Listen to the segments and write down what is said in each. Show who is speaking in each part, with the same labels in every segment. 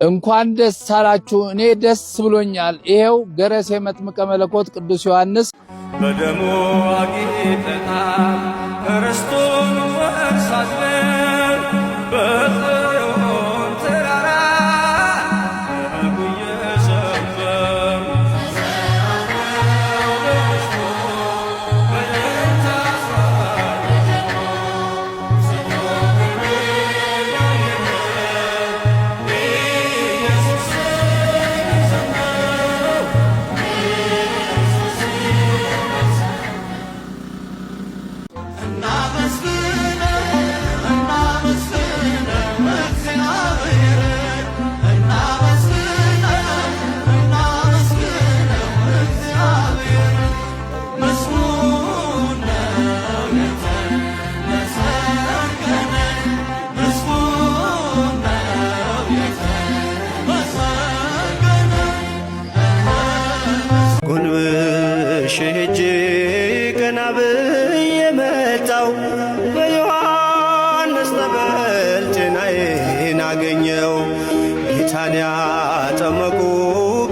Speaker 1: እንኳን ደስ አላችሁ። እኔ ደስ ብሎኛል። ይሄው ገረሴ መጥምቀ መለኮት ቅዱስ ዮሐንስ
Speaker 2: በደሙ አጊጠናል፣ ርስቱን ወርሳለን፣ በጽዮን ተራራ በበጉ እየዘመሩ በደስታ።
Speaker 3: ጎንብሼ ሄጄ ቀና ብዬ መጣው፣ በዮሐንስ ጠበል ጤናዬን አገኘው። ጌታን ያጠመቁ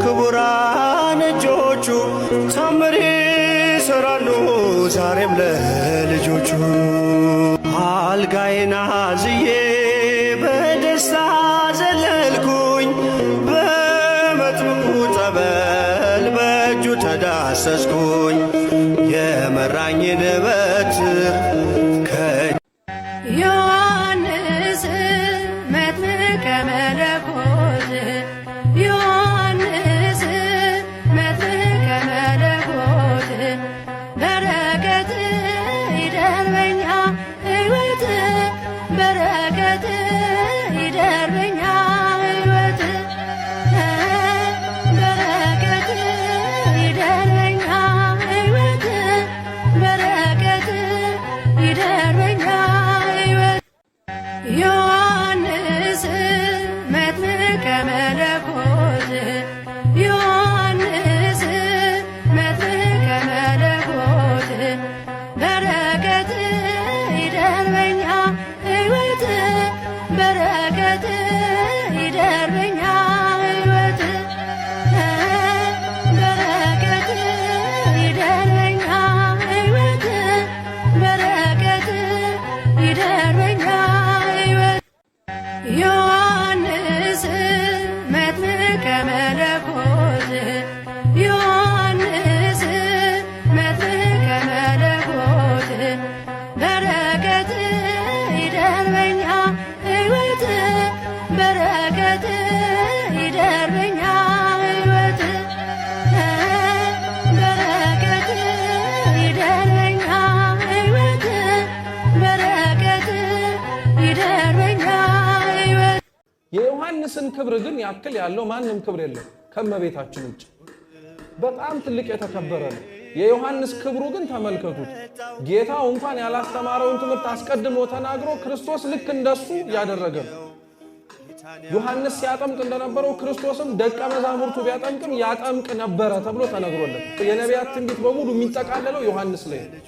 Speaker 3: ክቡራን እጆቹ ታምር ይሠራሉ ዛሬም ለልጆቹ። አልጋዬን አዝዬ በደስታ ዘለልኩኝ፣ በመጥምቁ ጠበል በእጁ ተዳሰስኩኝ። የመራኝን በትር
Speaker 4: ዮሐንስ መጥምቀ መለኮት፣ ዮሐንስ መጥምቀ መለኮት፣ በረከት ይደር በኛ ሕይወት፣ በረከት ይደር በኛ ሕይወት፣ በረከት ይደር በኛ ሕይወት፣ በረከት ይደር በኛ ሕይወት። ዮሐንስ መጥምቀ መለኮት፣ ዮሐንስ መጥምቀ መለኮት፣ በረከት ይደር በኛ ሕይወት፣ በረከት ይደር በኛ ሕይወት፣ በረከት ይደር በኛ ሕይወት፣ በረከት ይደር በኛ ሕይወት። ዮሐንስ መጥምቀ መለኮት፣ ዮሐንስ መጥምቀ መለኮት፣ በረከት ይደር በኛ ሕይወት፣ በረከት ይደር በኛ ሕይወት፣ በረከት ይደር በኛ ሕይወት፣ በረከት ይደር በኛ ሕይወት።
Speaker 5: የዮሐንስን ክብር ግን ያክል ያለው ማንም ክብር የለም ከመቤታችን ውጭ። በጣም ትልቅ የተከበረ ነው። የዮሐንስ ክብሩ ግን ተመልከቱት። ጌታው እንኳን ያላስተማረውን ትምህርት አስቀድሞ ተናግሮ ክርስቶስ ልክ እንደሱ ያደረገ ነው። ዮሐንስ ሲያጠምቅ እንደነበረው ክርስቶስም ደቀ መዛሙርቱ ቢያጠምቅም ያጠምቅ ነበረ ተብሎ ተነግሮለት። የነቢያት ትንቢት በሙሉ የሚጠቃለለው ዮሐንስ ላይ ነው።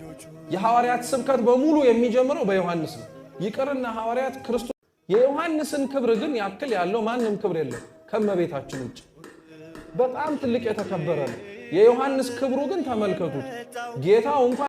Speaker 5: የሐዋርያት ስብከት በሙሉ የሚጀምረው በዮሐንስ ነው። ይቅርና ሐዋርያት ክርስቶስ የዮሐንስን ክብር ግን ያክል ያለው ማንም ክብር የለም ከመቤታችን ውጭ። በጣም ትልቅ የተከበረ ነው። የዮሐንስ ክብሩ ግን ተመልከቱት። ጌታው እንኳን